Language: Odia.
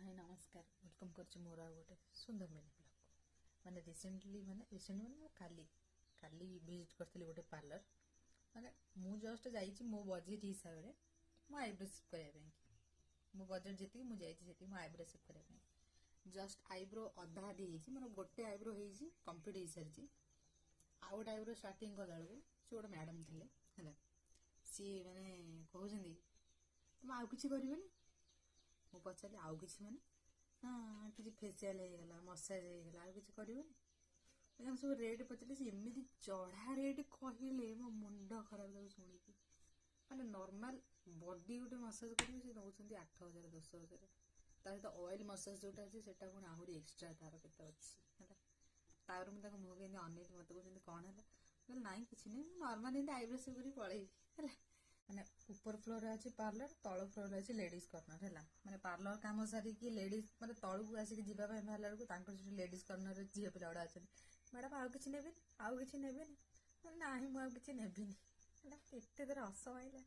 ଭାଇ, ନମସ୍କାର। Welcome କରୁଛି ମୋର ଆଉ ଗୋଟେ ସୁନ୍ଦର ମିନି ବ୍ଲଗ୍କୁ। ମାନେ ରିସେଣ୍ଟଲି, ମାନେ ରିସେଣ୍ଟ ମାନେ ମୁଁ କାଲି କାଲି ଭିଜିଟ୍ କରିଥିଲି ଗୋଟେ ପାର୍ଲର। ମାନେ ମୁଁ ଜଷ୍ଟ ଯାଇଛି ମୋ ବଜେଟ୍ ହିସାବରେ ମୋ ଆଇବ୍ରୋ ସେଭ୍ କରିବା ପାଇଁ। ମୋ ବଜେଟ୍ ଯେତିକି, ମୁଁ ଯାଇଛି ସେତିକି ମୋ ଆଇବ୍ରୋ ସେଭ୍ କରିବା ପାଇଁ। ଜଷ୍ଟ ଆଇବ୍ରୋ ଅଧା ଅଧି ହେଇଛି ମୋର। ଗୋଟେ ଆଇବ୍ରୋ ହେଇଛି, କମ୍ପ୍ଲିଟ୍ ହେଇସାରିଛି। ଆଉ ଗୋଟେ ଆଇବ୍ରୋ ଷ୍ଟାର୍ଟିଂ କଲା ବେଳକୁ ସେ ଗୋଟେ ମ୍ୟାଡ଼ାମ୍ ଥିଲେ, ହେଲା। ସିଏ ମାନେ କହୁଛନ୍ତି, "ତମେ ଆଉ କିଛି କରିବନି?" ମୁଁ ପଚାରିଲି, "ଆଉ କିଛି ମାନେ?" "ହଁ, କିଛି ଫେସିଆଲ ହେଇଗଲା, ମସାଜ ହେଇଗଲା, ଆଉ କିଛି କରିବନି?" ମୁଁ ତାଙ୍କୁ ସବୁ ରେଟ୍ ପଚାରିଲି। ସେ ଏମିତି ଚଢ଼ା ରେଟ୍ କହିଲେ, ମୋ ମୁଣ୍ଡ ଖରାପ ତାକୁ ଶୁଣିକି। ମାନେ ନର୍ମାଲ ବଡି ଗୋଟେ ମସାଜ କରିବେ, ସେ ନେଉଛନ୍ତି 8,000, 10,000। ତା ସହିତ ଅଏଲ ମସାଜ ଯୋଉଟା ଅଛି, ସେଟା ପୁଣି ଆହୁରି ଏକ୍ସଟ୍ରା ତାର କେତେ ଅଛି, ହେଲା। ତାପରେ ମୁଁ ତାଙ୍କ ମୁହଁକୁ ଏମିତି ଅନେଇଲି। ମତେ କହୁଛନ୍ତି, "କଣ ହେଲା?" ମୁଁ କହିଲି, "ନାଇଁ, କିଛି ନାହିଁ, ମୁଁ ନର୍ମାଲ ଏମିତି ଆଇବ୍ରୋ ସେଭ୍ କରିକି ପଳେଇବି", ହେଲା। ମାନେ ଉପର ଫ୍ଲୋରରେ ଅଛି ପାର୍ଲର, ତଳ ଫ୍ଲୋରରେ ଅଛି ଲେଡିଜ କର୍ଣ୍ଣର, ହେଲା। ମାନେ ପାର୍ଲର କାମ ସାରିକି ଲେଡିଜ ମାନେ ତଳକୁ ଆସିକି ଯିବା ପାଇଁ ବାହାରିଲା ବେଳକୁ ତାଙ୍କର ସେଠି ଲେଡିଜ କର୍ଣ୍ଣରରେ ଝିଅ ପିଲା ଗୁଡା ଅଛନ୍ତି। "ମ୍ୟାଡାମ, ଆଉ କିଛି ନେବେନି? ଆଉ କିଛି ନେବେନି?" ମୁଁ କହିଲି, "ନାହିଁ, ମୁଁ ଆଉ କିଛି ନେବିନି", ହେଲା। ଏତେ ଥର ହସ ମାଇଲା।